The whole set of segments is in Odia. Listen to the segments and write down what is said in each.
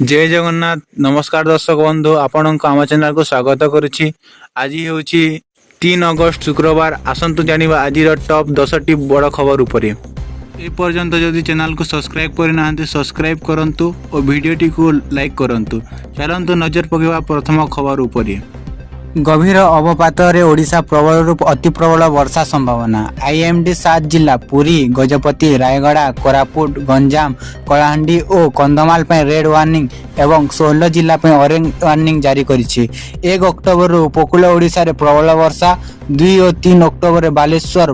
ଜୟ ଜଗନ୍ନାଥ। ନମସ୍କାର ଦର୍ଶକ ବନ୍ଧୁ, ଆପଣଙ୍କୁ ଆମ ଚ୍ୟାନେଲକୁ ସ୍ୱାଗତ କରୁଛି। ଆଜି ହେଉଛି 3 ଅଗଷ୍ଟ, ଶୁକ୍ରବାର। ଆସନ୍ତୁ ଜାଣିବା ଆଜିର ଟପ୍ 10ଟି ବଡ଼ ଖବର ଉପରେ। ଏ ପର୍ଯ୍ୟନ୍ତ ଯଦି ଚ୍ୟାନେଲକୁ ସବସ୍କ୍ରାଇବ୍ କରିନାହାନ୍ତି, ସବସ୍କ୍ରାଇବ୍ କରନ୍ତୁ ଓ ଭିଡ଼ିଓଟିକୁ ଲାଇକ୍ କରନ୍ତୁ। ଚାଲନ୍ତୁ ନଜର ପକାଇବା ପ୍ରଥମ ଖବର ଉପରେ। ଗଭୀର ଅବପାତରେ ଓଡ଼ିଶା ପ୍ରବଳରୁ ଅତି ପ୍ରବଳ ବର୍ଷା ସମ୍ଭାବନା। ଆଇଏମଡି ସାତ ଜିଲ୍ଲା ପୁରୀ, ଗଜପତି, ରାୟଗଡ଼ା, କୋରାପୁଟ, ଗଞ୍ଜାମ, କଳାହାଣ୍ଡି ଓ କନ୍ଧମାଳ ପାଇଁ ରେଡ୍ ୱାର୍ଣ୍ଣିଂ ଏବଂ 16 ଜିଲ୍ଲା ପାଇଁ ଅରେଞ୍ଜ ୱାର୍ଣ୍ଣିଂ ଜାରି କରିଛି। 1 ଅକ୍ଟୋବରରୁ ଉପକୂଳ ଓଡ଼ିଶାରେ ପ୍ରବଳ ବର୍ଷା। 2 ଓ 3 ଅକ୍ଟୋବରରେ ବାଲେଶ୍ୱର,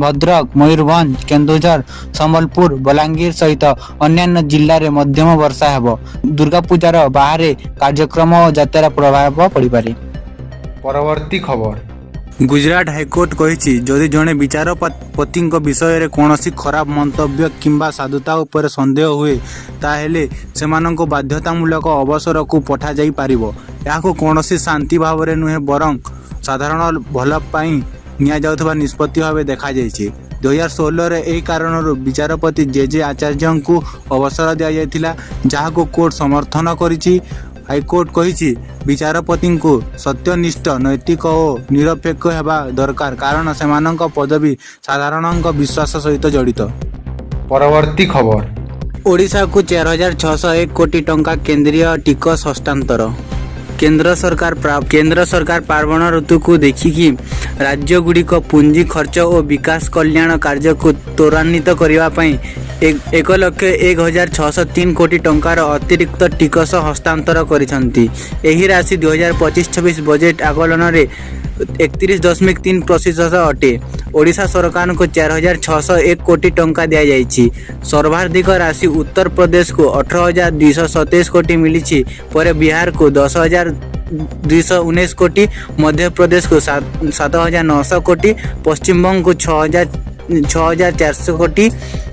ଭଦ୍ରକ, ମୟୂରଭଞ୍ଜ, କେନ୍ଦୁଝର, ସମ୍ବଲପୁର, ବଲାଙ୍ଗୀର ସହିତ ଅନ୍ୟାନ୍ୟ ଜିଲ୍ଲାରେ ମଧ୍ୟମ ବର୍ଷା ହେବ। ଦୁର୍ଗାପୂଜାର ବାହାରେ କାର୍ଯ୍ୟକ୍ରମ ଓ ଯାତ୍ରା ପ୍ରଭାବ ପଡ଼ିପାରେ। ପରବର୍ତ୍ତୀ ଖବର। ଗୁଜରାଟ ହାଇକୋର୍ଟ କହିଛି, ଯଦି ଜଣେ ବିଚାରପତିଙ୍କ ବିଷୟରେ କୌଣସି ଖରାପ ମନ୍ତବ୍ୟ କିମ୍ବା ସାଧୁତା ଉପରେ ସନ୍ଦେହ ହୁଏ, ତାହେଲେ ସେମାନଙ୍କୁ ବାଧ୍ୟତାମୂଳକ ଅବସରକୁ ପଠାଯାଇପାରିବ। ଏହାକୁ କୌଣସି ଶାସ୍ତି ଭାବରେ ନୁହେଁ, ବରଂ ସାଧାରଣ ଭଲ ପାଇଁ ନିଆଯାଉଥିବା ନିଷ୍ପତ୍ତି ଭାବେ ଦେଖାଯାଇଛି। 2016ରେ ଏହି କାରଣରୁ ବିଚାରପତି ଜେ ଜେ ଆଚାର୍ଯ୍ୟଙ୍କୁ ଅବସର ଦିଆଯାଇଥିଲା, ଯାହାକୁ କୋର୍ଟ ସମର୍ଥନ କରିଛି। ହାଇକୋର୍ଟ କହିଛି, ବିଚାରପତିଙ୍କୁ ସତ୍ୟନିଷ୍ଠ, ନୈତିକ ଓ ନିରପେକ୍ଷ ହେବା ଦରକାର, କାରଣ ସେମାନଙ୍କ ପଦବୀ ସାଧାରଣଙ୍କ ବିଶ୍ୱାସ ସହିତ ଜଡ଼ିତ। ପରବର୍ତ୍ତୀ ଖବର। ଓଡ଼ିଶାକୁ 4601 କୋଟି ଟଙ୍କା କେନ୍ଦ୍ରୀୟ ଟିକସ ହସ୍ତାନ୍ତର। କେନ୍ଦ୍ର ସରକାର ପାର୍ବଣ ଋତୁକୁ ଦେଖିକି ରାଜ୍ୟଗୁଡ଼ିକ ପୁଞ୍ଜି ଖର୍ଚ୍ଚ ଓ ବିକାଶ କଲ୍ୟାଣ କାର୍ଯ୍ୟକୁ ତ୍ୱରାନ୍ୱିତ କରିବା ପାଇଁ 1,01,603 କୋଟି ଟଙ୍କାର ଅତିରିକ୍ତ ଟିକସ ହସ୍ତାନ୍ତର କରିଛନ୍ତି। ଏହି ରାଶି 2025-26 ବଜେଟ୍ ଆକଳନରେ 31.3% ଅଟେ। ଓଡ଼ିଶା ସରକାରଙ୍କୁ 4601 କୋଟି ଟଙ୍କା ଦିଆଯାଇଛି। ସର୍ବାଧିକ ରାଶି ଉତ୍ତର ପ୍ରଦେଶକୁ 18,227 କୋଟି ମିଳିଛି। ପରେ ବିହାରକୁ 10,219 କୋଟି, ମଧ୍ୟପ୍ରଦେଶକୁ 7900 କୋଟି, ପଶ୍ଚିମବଙ୍ଗକୁ 6400 କୋଟି,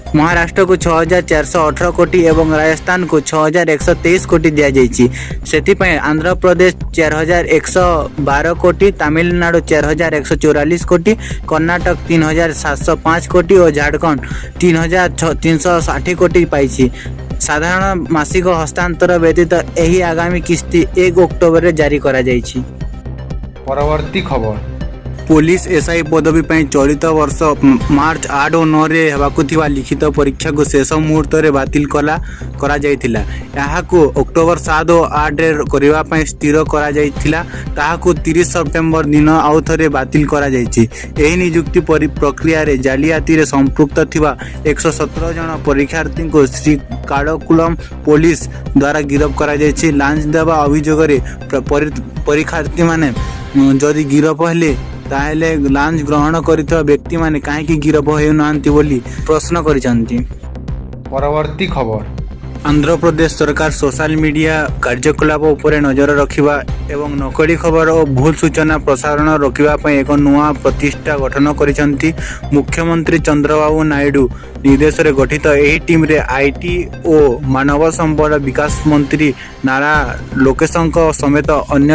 ମହାରାଷ୍ଟ୍ରକୁ 6418 କୋଟି ଏବଂ ରାଜସ୍ଥାନକୁ 6123 କୋଟି ଦିଆଯାଇଛି। ସେଥିପାଇଁ ଆନ୍ଧ୍ରପ୍ରଦେଶ 4112 କୋଟି, ତାମିଲନାଡ଼ୁ 4144 କୋଟି, କର୍ଣ୍ଣାଟକ 3705 କୋଟି ଓ ଝାଡ଼ଖଣ୍ଡ 3360 କୋଟି ପାଇଛି। ସାଧାରଣ ମାସିକ ହସ୍ତାନ୍ତର ବ୍ୟତୀତ ଏହି ଆଗାମୀ କିସ୍ତି 1 ଅକ୍ଟୋବରରେ ଜାରି କରାଯାଇଛି। ପରବର୍ତ୍ତୀ ଖବର। ପୋଲିସ ଏସ୍ଆଇ ପଦବୀ ପାଇଁ ଚଳିତ ବର୍ଷ ମାର୍ଚ୍ଚ 8 ଓ 9ରେ ହେବାକୁ ଥିବା ଲିଖିତ ପରୀକ୍ଷାକୁ ଶେଷ ମୁହୂର୍ତ୍ତରେ ବାତିଲ କରାଯାଇଥିଲା। ଏହାକୁ ଅକ୍ଟୋବର 7 ଓ 8ରେ କରିବା ପାଇଁ ସ୍ଥିର କରାଯାଇଥିଲା। ତାହାକୁ 30 ସେପ୍ଟେମ୍ବର ଦିନ ଆଉଥରେ ବାତିଲ କରାଯାଇଛି। ଏହି ନିଯୁକ୍ତି ପ୍ରକ୍ରିୟାରେ ଜାଲିଆତିରେ ସମ୍ପୃକ୍ତ ଥିବା 117 ଜଣ ପରୀକ୍ଷାର୍ଥୀଙ୍କୁ ଶ୍ରୀକାକୁଲମ ପୋଲିସ ଦ୍ୱାରା ଗିରଫ କରାଯାଇଛି। ଲାଞ୍ଚ ଦେବା ଅଭିଯୋଗରେ ପରୀକ୍ଷାର୍ଥୀମାନେ ଯଦି ଗିରଫ ହେଲେ, ତାହେଲେ ଲାଞ୍ଚ ଗ୍ରହଣ କରିଥିବା ବ୍ୟକ୍ତିମାନେ କାହିଁକି ଗିରଫ ହେଉନାହାନ୍ତି ବୋଲି ପ୍ରଶ୍ନ କରିଛନ୍ତି। ପରବର୍ତ୍ତୀ ଖବର। ଆନ୍ଧ୍ରପ୍ରଦେଶ ସରକାର ସୋଶାଲ ମିଡ଼ିଆ କାର୍ଯ୍ୟକଳାପ ଉପରେ ନଜର ରଖିବା ଏବଂ ନକଲି ଖବର ଓ ଭୁଲ ସୂଚନା ପ୍ରସାରଣ ରୋକିବା ପାଇଁ ଏକ ନୂଆ ପ୍ରତିଷ୍ଠା ଗଠନ କରିଛନ୍ତି। ମୁଖ୍ୟମନ୍ତ୍ରୀ ଚନ୍ଦ୍ରବାବୁ ନାଇଡୁ ନିର୍ଦ୍ଦେଶରେ ଗଠିତ ଏହି ଟିମ୍ରେ IT ଓ ମାନବ ସମ୍ବଳ ବିକାଶ ମନ୍ତ୍ରୀ ନାରା ଲୋକେଶଙ୍କ ସମେତ ଅନ୍ୟ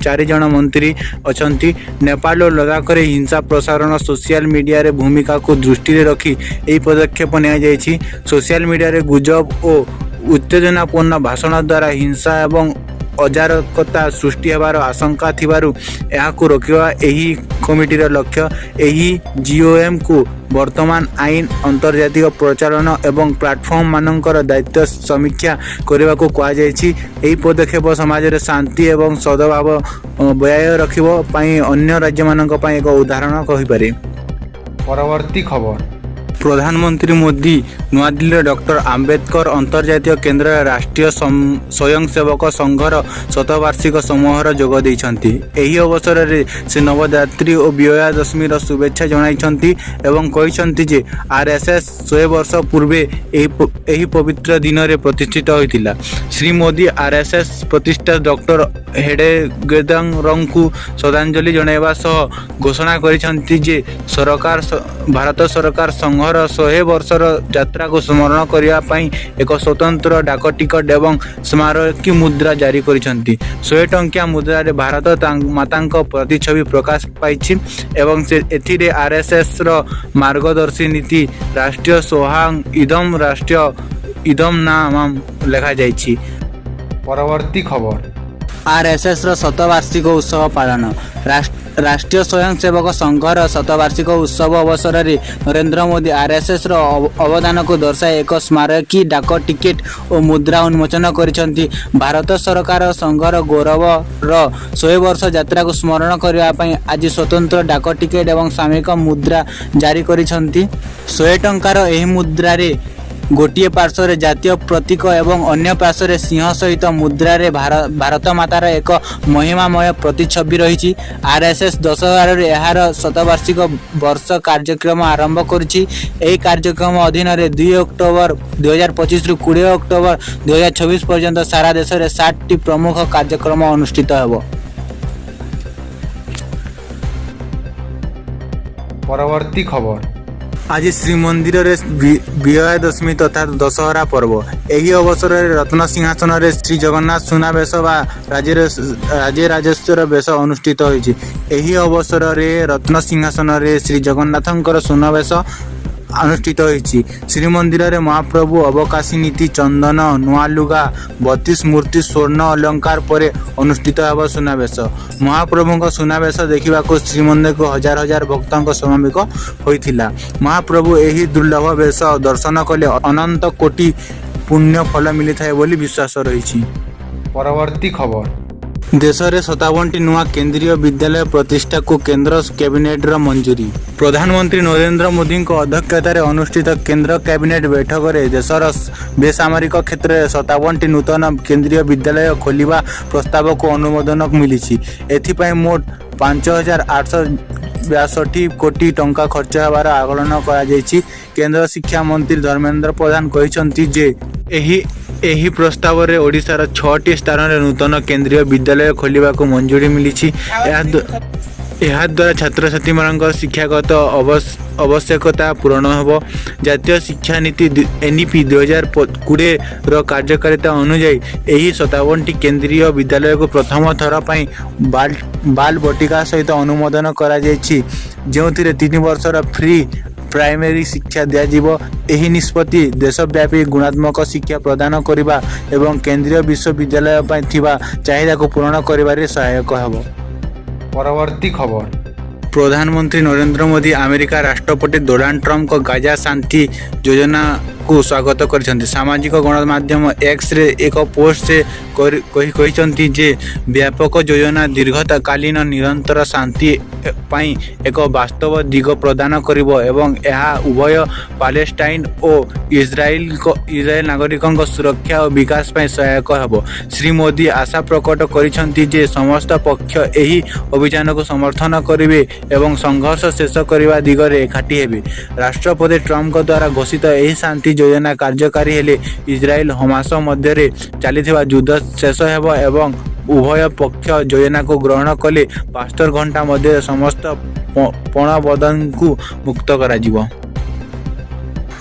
ଚାରିଜଣ ମନ୍ତ୍ରୀ ଅଛନ୍ତି। ନେପାଳ ଓ ଲଦାଖରେ ହିଂସା ପ୍ରସାରଣ ସୋସିଆଲ ମିଡ଼ିଆରେ ଭୂମିକାକୁ ଦୃଷ୍ଟିରେ ରଖି ଏହି ପଦକ୍ଷେପ ନିଆଯାଇଛି। ସୋସିଆଲ ମିଡ଼ିଆରେ ଗୁଜବ ଓ ଉତ୍ତେଜନାପୂର୍ଣ୍ଣ ଭାଷଣ ଦ୍ୱାରା ହିଂସା ଏବଂ ଅରାଜକତା ସୃଷ୍ଟି ହେବାର ଆଶଙ୍କା ଥିବାରୁ ଏହାକୁ ରୋକିବା ଏହି କମିଟିର ଲକ୍ଷ୍ୟ। ଏହି ଜିଓଏମ୍କୁ ବର୍ତ୍ତମାନ ଆଇନ, ଆନ୍ତର୍ଜାତିକ ପ୍ରଚଳନ ଏବଂ ପ୍ଲାଟଫର୍ମ ମାନଙ୍କର ଦାୟିତ୍ୱ ସମୀକ୍ଷା କରିବାକୁ କୁହାଯାଇଛି। ଏହି ପଦକ୍ଷେପ ସମାଜରେ ଶାନ୍ତି ଏବଂ ସଦ୍ଭାବ ବଜାୟ ରଖିବା ପାଇଁ ଅନ୍ୟ ରାଜ୍ୟମାନଙ୍କ ପାଇଁ ଏକ ଉଦାହରଣ କହିପାରେ। ପରବର୍ତ୍ତୀ ଖବର। ପ୍ରଧାନମନ୍ତ୍ରୀ ମୋଦି ନୂଆଦିଲ୍ଲୀର ଡକ୍ଟର ଆମ୍ବେଦକର ଅନ୍ତର୍ଜାତୀୟ କେନ୍ଦ୍ରରେ ରାଷ୍ଟ୍ରୀୟ ସ୍ୱୟଂସେବକ ସଂଘର ଶତବାର୍ଷିକ ସମାରୋହରେ ଯୋଗ ଦେଇଛନ୍ତି। ଏହି ଅବସରରେ ସେ ନବରାତ୍ରି ଓ ବିଜୟା ଦଶମୀର ଶୁଭେଚ୍ଛା ଜଣାଇଛନ୍ତି ଏବଂ କହିଛନ୍ତି ଯେ ଆର୍ଏସ୍ଏସ୍ 100 ବର୍ଷ ପୂର୍ବେ ଏହି ପବିତ୍ର ଦିନରେ ପ୍ରତିଷ୍ଠିତ ହୋଇଥିଲା। ଶ୍ରୀ ମୋଦି ଆର୍ଏସ୍ଏସ୍ ପ୍ରତିଷ୍ଠା ଡକ୍ଟର ହେଡଗେୱାରଙ୍କୁ ଶ୍ରଦ୍ଧାଞ୍ଜଳି ଜଣାଇବା ସହ ଘୋଷଣା କରିଛନ୍ତି ଯେ ଭାରତ ସରକାର ସଂଘର 100 ବର୍ଷର ଯାତ୍ରାକୁ ସ୍ମରଣ କରିବା ପାଇଁ ଏକ ସ୍ୱତନ୍ତ୍ର ଡାକ ଟିକଟ ଏବଂ ସ୍ମାରକୀ ମୁଦ୍ରା ଜାରି କରିଛନ୍ତି। 100 ଟଙ୍କିଆ ମୁଦ୍ରାରେ ଭାରତ ମାତାଙ୍କ ପ୍ରତିଛବି ପ୍ରକାଶ ପାଇଛି ଏବଂ ସେ ଏଥିରେ ଆର୍ଏସ୍ଏସ୍ର ମାର୍ଗଦର୍ଶୀ ନୀତି "ରାଷ୍ଟ୍ରୀୟ ସୋହାଂ ଇଦମ୍ ରାଷ୍ଟ୍ରୀୟ ଇଦମ୍ ନା ମାମ" ଲେଖାଯାଇଛି। ପରବର୍ତ୍ତୀ ଖବର। ଆର୍ଏସ୍ଏସ୍ର ଶତବାର୍ଷିକ ଉତ୍ସବ ପାଳନ। ରାଷ୍ଟ୍ରୀୟ ସ୍ୱୟଂସେବକ ସଂଘର ଶତବାର୍ଷିକ ଉତ୍ସବ ଅବସରରେ ନରେନ୍ଦ୍ର ମୋଦି ଆର୍ଏସ୍ଏସ୍ର ଅବଦାନକୁ ଦର୍ଶାଇ ଏକ ସ୍ମାରକୀ ଡାକ ଟିକେଟ ଓ ମୁଦ୍ରା ଉନ୍ମୋଚନ କରିଛନ୍ତି। ଭାରତ ସରକାର ସଂଘର ଗୌରବର 100 ବର୍ଷ ଯାତ୍ରାକୁ ସ୍ମରଣ କରିବା ପାଇଁ ଆଜି ସ୍ୱତନ୍ତ୍ର ଡାକ ଟିକେଟ ଏବଂ ସାମୟିକ ମୁଦ୍ରା ଜାରି କରିଛନ୍ତି। 100 ଟଙ୍କାର ଏହି ମୁଦ୍ରାରେ ଗୋଟିଏ ପାର୍ଶ୍ୱରେ ଜାତୀୟ ପ୍ରତୀକ ଏବଂ ଅନ୍ୟ ପାର୍ଶ୍ୱରେ ସିଂହ ସହିତ ମୁଦ୍ରାରେ ଭାରତ ମାତାର ଏକ ମହିମାମୟ ପ୍ରତିଛବି ରହିଛି। ଆର୍ଏସ୍ଏସ୍ ଦଶହରାରୁ ଏହାର ଶତବାର୍ଷିକ ବର୍ଷ କାର୍ଯ୍ୟକ୍ରମ ଆରମ୍ଭ କରୁଛି। ଏହି କାର୍ଯ୍ୟକ୍ରମ ଅଧୀନରେ 2 ଅକ୍ଟୋବର 2025ରୁ 20 ଅକ୍ଟୋବର 2026 ପର୍ଯ୍ୟନ୍ତ ସାରା ଦେଶରେ 60ଟି ପ୍ରମୁଖ କାର୍ଯ୍ୟକ୍ରମ ଅନୁଷ୍ଠିତ ହେବ। ପରବର୍ତ୍ତୀ ଖବର। ଆଜି ଶ୍ରୀମନ୍ଦିରରେ ବିଜୟା ଦଶମୀ ତଥା ଦଶହରା ପର୍ବ। ଏହି ଅବସରରେ ରତ୍ନ ସିଂହାସନରେ ଶ୍ରୀ ଜଗନ୍ନାଥ ସୁନାବେଶ ବା ରାଜରାଜେଶ୍ୱର ବେଶ ଅନୁଷ୍ଠିତ ହୋଇଛି। ଏହି ଅବସରରେ ରତ୍ନ ସିଂହାସନରେ ଶ୍ରୀ ଜଗନ୍ନାଥଙ୍କର ସୁନାବେଶ ଅନୁଷ୍ଠିତ ହୋଇଛି। ଶ୍ରୀମନ୍ଦିରରେ ମହାପ୍ରଭୁ ଅବକାଶୀ ନୀତି, ଚନ୍ଦନ, ନୂଆ ଲୁଗା, 32 ମୂର୍ତ୍ତି ସ୍ୱର୍ଣ୍ଣ ଅଳଙ୍କାର ପରେ ଅନୁଷ୍ଠିତ ହେବ ସୁନାବେଶ। ମହାପ୍ରଭୁଙ୍କ ସୁନାବେଶ ଦେଖିବାକୁ ଶ୍ରୀମନ୍ଦିରକୁ ହଜାର ହଜାର ଭକ୍ତଙ୍କ ସମାବେଶ ହୋଇଥିଲା। ମହାପ୍ରଭୁ ଏହି ଦୁର୍ଲଭ ବେଶ ଦର୍ଶନ କଲେ ଅନନ୍ତ କୋଟି ପୁଣ୍ୟ ଫଳ ମିଳିଥାଏ ବୋଲି ବିଶ୍ୱାସ ରହିଛି। ପରବର୍ତ୍ତୀ ଖବର। ଦେଶରେ 57ଟି ନୂଆ କେନ୍ଦ୍ରୀୟ ବିଦ୍ୟାଳୟ ପ୍ରତିଷ୍ଠାକୁ କେନ୍ଦ୍ର କ୍ୟାବିନେଟର ମଞ୍ଜୁରୀ। ପ୍ରଧାନମନ୍ତ୍ରୀ ନରେନ୍ଦ୍ର ମୋଦିଙ୍କ ଅଧ୍ୟକ୍ଷତାରେ ଅନୁଷ୍ଠିତ କେନ୍ଦ୍ର କ୍ୟାବିନେଟ ବୈଠକରେ ଦେଶର ବେସାମରିକ କ୍ଷେତ୍ରରେ 57ଟି ନୂତନ କେନ୍ଦ୍ରୀୟ ବିଦ୍ୟାଳୟ ଖୋଲିବା ପ୍ରସ୍ତାବକୁ ଅନୁମୋଦନ ମିଳିଛି। ଏଥିପାଇଁ ମୋଟ 5862 କୋଟି ଟଙ୍କା ଖର୍ଚ୍ଚ ହେବାର ଆକଳନ କରାଯାଇଛି। କେନ୍ଦ୍ର ଶିକ୍ଷା ମନ୍ତ୍ରୀ ଧର୍ମେନ୍ଦ୍ର ପ୍ରଧାନ କହିଛନ୍ତି ଯେ ଏହି ପ୍ରସ୍ତାବରେ ଓଡ଼ିଶାର ଛଅଟି ସ୍ଥାନରେ ନୂତନ କେନ୍ଦ୍ରୀୟ ବିଦ୍ୟାଳୟ ଖୋଲିବାକୁ ମଞ୍ଜୁରୀ ମିଳିଛି। ଏହାଦ୍ୱାରା ଛାତ୍ରଛାତ୍ରୀମାନଙ୍କର ଶିକ୍ଷାଗତ ଆବଶ୍ୟକତା ପୂରଣ ହେବ। ଜାତୀୟ ଶିକ୍ଷାନୀତି, ଏନ୍ଇପି, 2020ର କାର୍ଯ୍ୟକାରିତା ଅନୁଯାୟୀ ଏହି 57ଟି କେନ୍ଦ୍ରୀୟ ବିଦ୍ୟାଳୟକୁ ପ୍ରଥମ ଥର ପାଇଁ ବାଲ ବାଟିକା ସହିତ ଅନୁମୋଦନ କରାଯାଇଛି, ଯେଉଁଥିରେ 3 ବର୍ଷର ପ୍ରି ପ୍ରାଇମେରୀ ଶିକ୍ଷା ଦିଆଯିବ। ଏହି ନିଷ୍ପତ୍ତି ଦେଶବ୍ୟାପୀ ଗୁଣାତ୍ମକ ଶିକ୍ଷା ପ୍ରଦାନ କରିବା ଏବଂ କେନ୍ଦ୍ରୀୟ ବିଶ୍ୱବିଦ୍ୟାଳୟ ପାଇଁ ଥିବା ଚାହିଦାକୁ ପୂରଣ କରିବାରେ ସହାୟକ ହେବ। ପରବର୍ତ୍ତୀ ଖବର। ପ୍ରଧାନମନ୍ତ୍ରୀ ନରେନ୍ଦ୍ର ମୋଦି ଆମେରିକା ରାଷ୍ଟ୍ରପତି ଡୋନାଲ୍ଡ ଟ୍ରମ୍ପଙ୍କ ଗାଜା ଶାନ୍ତି ଯୋଜନାକୁ ସ୍ୱାଗତ କରିଛନ୍ତି। ସାମାଜିକ ଗଣମାଧ୍ୟମ ଏକ୍ସରେ ଏକ ପୋଷ୍ଟ ସେ କହିଛନ୍ତି ଯେ ବ୍ୟାପକ ଯୋଜନା ଦୀର୍ଘକାଳୀନ ନିରନ୍ତର ଶାନ୍ତି ପାଇଁ ଏକ ବାସ୍ତବ ଦିଗ ପ୍ରଦାନ କରିବ ଏବଂ ଏହା ଉଭୟ ପାଲେଷ୍ଟାଇନ ଓ ଇସ୍ରାଏଲ ନାଗରିକଙ୍କ ସୁରକ୍ଷା ଓ ବିକାଶ ପାଇଁ ସହାୟକ ହେବ। ଶ୍ରୀ ମୋଦି ଆଶା ପ୍ରକଟ କରିଛନ୍ତି ଯେ ସମସ୍ତ ପକ୍ଷ ଏହି ଅଭିଯାନକୁ ସମର୍ଥନ କରିବେ ଏବଂ ସଂଘର୍ଷ ଶେଷ କରିବା ଦିଗରେ ଏକାଠି ହେବେ। ରାଷ୍ଟ୍ରପତି ଟ୍ରମ୍ପଙ୍କ ଦ୍ୱାରା ଘୋଷିତ ଏହି ଶାନ୍ତି ଯୋଜନା କାର୍ଯ୍ୟକାରୀ ହେଲେ ଇସ୍ରାଏଲ ହମାସ ମଧ୍ୟରେ ଚାଲିଥିବା ଯୁଦ୍ଧ ଶେଷ ହେବ ଏବଂ ଉଭୟ ପକ୍ଷ ଯୋଜନାକୁ ଗ୍ରହଣ କଲେ 72 ଘଣ୍ଟା ମଧ୍ୟରେ ସମସ୍ତ ପଣବନ୍ଦୀଙ୍କୁ ମୁକ୍ତ କରାଯିବ।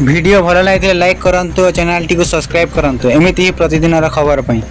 ଭିଡ଼ିଓ ଭଲ ଲାଗିଥିଲେ ଲାଇକ୍ କରନ୍ତୁ ଓ ଚ୍ୟାନେଲଟିକୁ ସବସ୍କ୍ରାଇବ୍ କରନ୍ତୁ ଏମିତି ହିଁ ପ୍ରତିଦିନର ଖବର ପାଇଁ।